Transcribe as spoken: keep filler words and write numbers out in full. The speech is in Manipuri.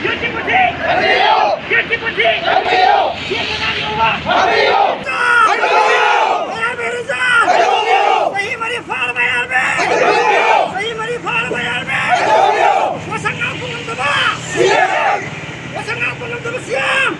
ꯌꯨꯠꯀꯤ ꯄꯨꯟꯁꯤ! ꯌꯨꯠꯀꯤ ꯄꯨꯟꯁꯤ! ꯆꯦꯛꯅ ꯉꯥꯛꯅ ꯎꯕ! ꯃꯌꯥꯔ ꯃꯤꯔꯤꯖꯥ! ꯆꯍꯤ ꯃꯔꯤ ꯐꯥꯔꯕ ꯃꯌꯥꯔ ꯃꯤ! ꯆꯍꯤ ꯃꯔꯤ ꯐꯥꯔꯕ ꯃꯌꯥꯔ ꯃꯤ! ꯃꯁꯛ ꯉꯥꯛꯄ ꯉꯝꯗꯕ! ꯃꯁꯛ ꯉꯥꯛꯄ ꯉꯝꯗꯕ ꯁꯤ ꯑꯦꯝ!